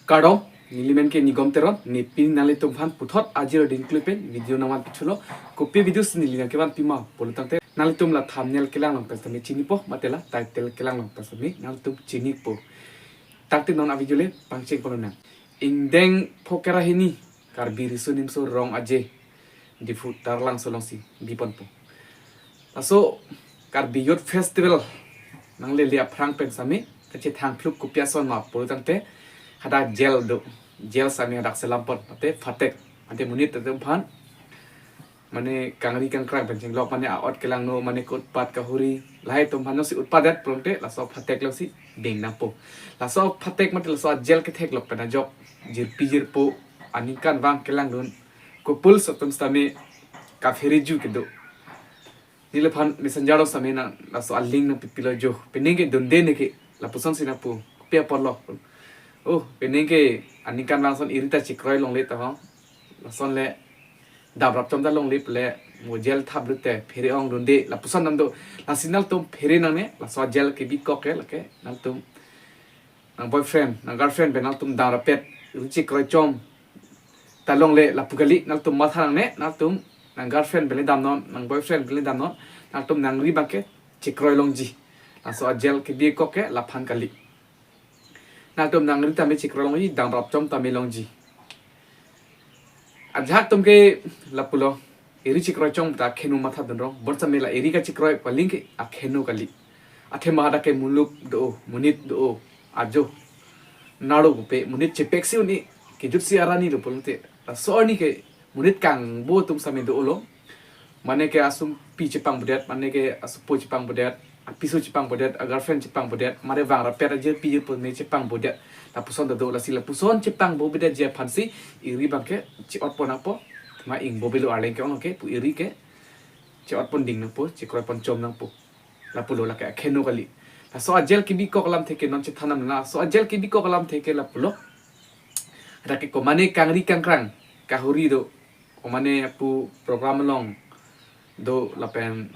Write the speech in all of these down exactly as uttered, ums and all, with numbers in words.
Kardom, neli men ke Nigom Teron, ne pini nanglitum aphan puthot ajir ding klui pen video nangvan pithulo. Kopi video si neli nangkevan pima pulo tangte, nanglitum la thumbnail kelang long pen sami chinipo, mate la title kelang long pen sami nanglitum chinipo. Tangte non a-video le pangcheng ponlonang. Ingdeng pho kre ra hini, Karbi Riso Nimso Rong Aje, Diphu Taralangso alongsi biponpo. Laso Karbi Youth Festival nanglele aphrang pen sami kachethang phluk kopi ason ma pulo tangte, hadak jail do, jail sami hadak selam pon, mate phatek, mate monit atum aphan, mane kangri kangkrang pen chenglok, mane a-ot kelangno, mane ke-utpat kahuri, lahai atum aphan jongsi utpat det pulote laso phatek alongsi deng nangpo. Laso phatek mate laso a-jail ketheklok pen ajok jirpi jirpo aningkanvang kelangdun couples atum sami kaphere ju kedo. Neliphan messenger along sami nang laso a-link nangpipilo jo. Penang ke dunde ne ke, lapusonsi nangpu. Kopi apotlo? Oh, penang ke aningkanvang ason eri ta chekroi longle ta ho. Lason le damrap chom ta longle pule, mo jail thap lute phere ong dunde, lapuson nangdo. Lasi nanglitum phere nangne, laso a-jail kebikok ke lake nanglitum nang boyfriend, nang girlfriend pen nanglitum damrappet, eri chekroi chom ta longle lapu kali, nanglitum matha nangne, nanglitum nang girlfriend pen le damnon, nang boyfriend pen le damnon, nanglitum nangri abang ke chekroi longji. Laso a-jail kebikok ke laphan kali. Nanglitum nangri tame chekroi longji, damrap chom tame longji. Ajahak atum ke lapulo, eri chekroi chom ta akheno matha dunrong, bonsitame la eri kachekroi paling ke akheno kali. Athema hadak ke muluk do, monit do, ajo, naro pupe, monit chepeksi un-e, kejutsi arni do pulote, laso arni ke monit kangbo atum sami dolo. Mane ke asumpi chepangbodet, mane ke asupo chepangbodet, apiso chepangbodet, a-girlfriend chepangbodet, mane vangrappet ajirpi jirpo me chepangbodet. Lapuson ta do, lasi lapuson chepangbobedet ji aphansi eri abang ke che-otpon nangpo. Ma ingbo bilo, arleng ke-ong ke pu eri ke che-otpon ding nangpo, chekroi pon chom nangpo. Lapulo, lake akheno kali. Laso a-jail kebikok alamthe ke non chethan nang, laso a-jail kebikok alamthe ke lapulo. Hadak ke komane kangri kangkrang kahuri do, komane hapu program along do lapen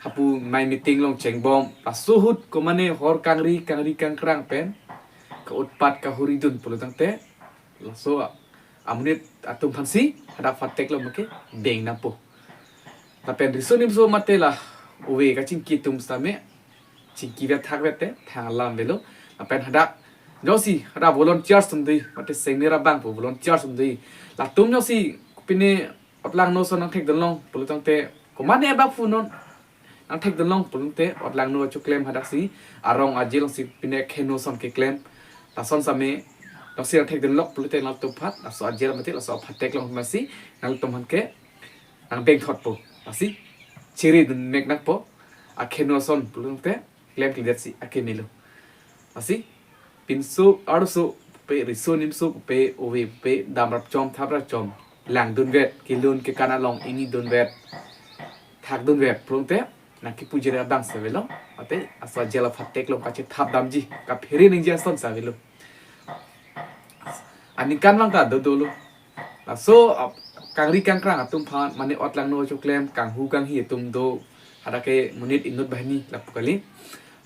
hapu mei meeting along chengbom, laso ahut komane hor kangri, kangri kangkrang pen ke-utpat kahuri dun pulo tangte, laso amonit atum aphansi hadak phatek along ke deng nangpo. Lapen riso nimso mate la ove kachingki atum sitame chingki vet thak vet te thang alam avelo. Lapen hadak jongsi hadak volunteers atum do, mate sengner abang pu volunteers atum do, latum jongsi pine otlangno ason nangthekdun long pulo tangte, komane abang pu non nangthekdun long pulote, otlangno achoklem hadaksi, arong aje alongsi pine kheno ason keklem, lason sami jongsi nangthekdun lok pulote, nangtum aphan laso a-jail mate laso phatek along masi nangtum aphan ke nangbeng thotpo. Lasi chere dun mek nangpo, akheno ason pulote klemkledetsi akemelo. Lasi pinso arloso pupe, riso nimso pupe, ove pupe, damrap chom thaprap chom, langdunvet, kelun kekan along ingni dunvet, thakdunvet pulote nangkipu jere abangsi avelo. Mate laso a-jail aphatek along kachethap damji, kaphere nangji asonsi avelo. Aningkanvang ta dodolo. Laso ap-, kangri kangkrang atum aphan, mane otlangno achoklem, kanghu kanghi atum do, hadak ke monit inut banghini lapu kali.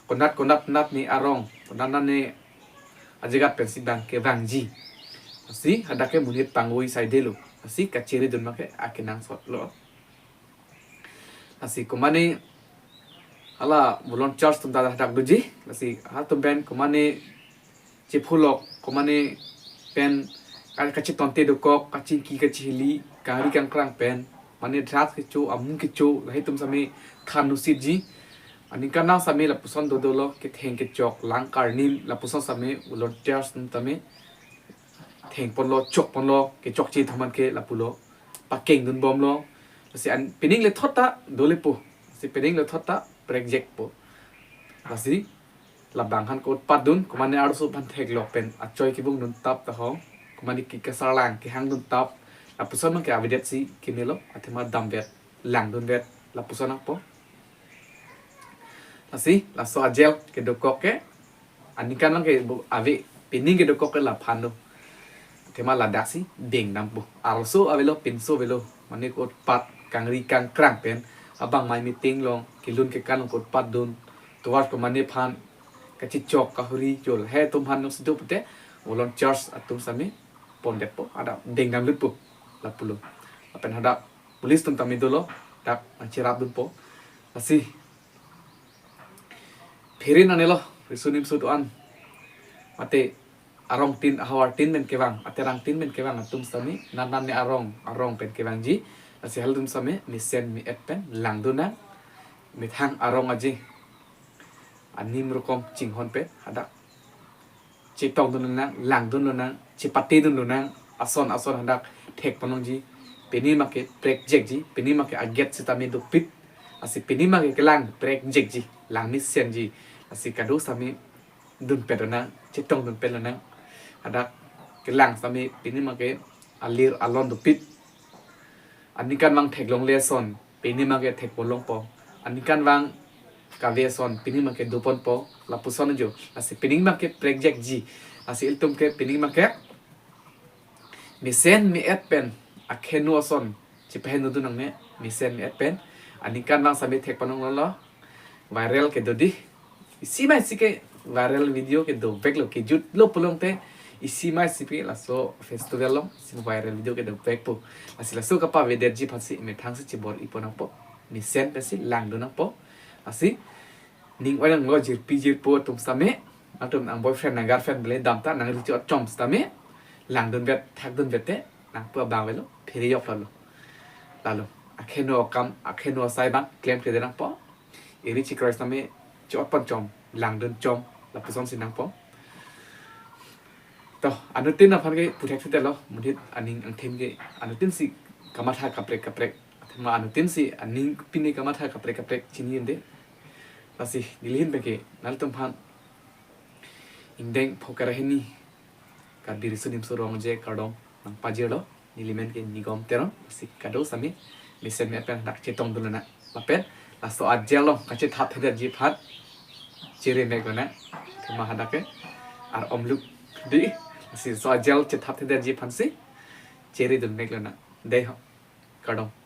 Konat konat nat ne arong, konat nat ne ajagat pensi abang kevangji. Lasi hadak ke monit pangvoi saidelo. Lasi kachere dun abang ke akenangsotlo. Lasi komane hala volunteers atum ta hadak doji. Lasi halatum pen komane chepholok, komane pen ka-, kachetonte dokok, kachingki kachihili, kangri kangkrang pen, mane drugs kecho, amung kecho, lahai atum sami than nusitji. Aningkanvang sami lapuson dodolo, ketheng kechok, lang karnim, lapuson sami volunteers atum sami thengponlo, chokponlo, kechokche atum aphan ke lapulo pakengdun bomlo. Lasi an pining lethot ta dolepo. Lasi pining lethot ta prekjekpo. Lasi labang aphan ke-utpat dun, komane arloso aphan theklok pen achoi kebung dun tap ta ho, komane ke kasarlang kehang dun tap, lapuson abang ke avedetsi kemelo, athema damvet, langdunvet, lapuson nangpo. Lasi laso a-jail kedokok ke aningkanvang ke bo ave, pining kedokok ke laphan do. Athema ladaksi deng dampo. Arloso avelo, pinso avelo, mane ke-utpat kangri kangkrang pen abang mei meeting along, kelun kekan along ke-utpat dun, tovar komane aphan kachechok kahuri chol he atum aphan nangsido pute, volunteers atum sami pondetpo, hadak dengdam lutpo lapulo. Lapen hadak police atum tame dolo, dak nangcherap dunpo. Lasi pherin anelo, riso nimso do-an, mate arong tin, ahavar tin pen kevang, aterang tin pen kevang atum sami, nan nan ne arong, arong pen kevangji. Lasi halatum sami mesen me-et pen langdun nang, methang arong aje anim rokom chinghon pen hadak chetongdun lonang, langdun lonang, chepatedun lonang, ason ason hadak thek ponlongji. Pini make prekjekji, pini make a-gate sitame dopik. Lasi pini make kelang prekjekji, lang mesenji. Lasi kado sami dunpet lonang, chetongdunpet lonang. Hadak kelang sami pini make alir alon dopik. Aningkanvang theklongle ason pini make thek ponlongpo. Aningkanvang kave ason pini make doponpo, lapuson ajo. Lasi pini make prekjekji. Lasi ilitum ke pini make mesen me-et pen akheno ason chepaheno dun nangne, mesen me-et pen. Aningkanvang sami thek ponlonglo, viral ke dodi. Isi ma isi ke viral video ke doveklo, kejutlo pulote isi ma isi ke laso festival along isi viral video ke dovekpo. Lasi laso kapavedetji aphansi methang si chebor-i pon nangpo, mesen pensi langdun nangpo. Lasi ning oi nanglo jirpi jirpo atum sami, atum nang boyfriend nang girlfriend bele damta, nang richo chom sitame langdunvet, thakdunvet te nangpu abang avelo, phiri yok lalo. Lalo akheno akam, akheno asai abang klemkledet nangpo. Eri chikroisitame chot pon chom, langdun chom, lapusonsi nangpo. To, anuttin aphan ke puthekthedet lo, monit aning angthin ke anuttin si kamatha kaprek kaprek. Athema anuttin si aning pine kamatha kaprek kaprek chini ende. Lasi neli ahin pen ke nanglitum aphan ingdeng phokara hini Karbi Riso Nimso Rong Aje kardom nangpajirlo. Neli men ke Nigom Teron, lasi kado sami mesen me-et pen hadak chetongdun lonang. Lapen laso a-jail along kachethapthedetji aphan chere mek lonang. Athema hadak ke ar omluk di, lasi laso a-jail chethapthedetji aphansi chere dun mek lonang. Dei ho. Kardom.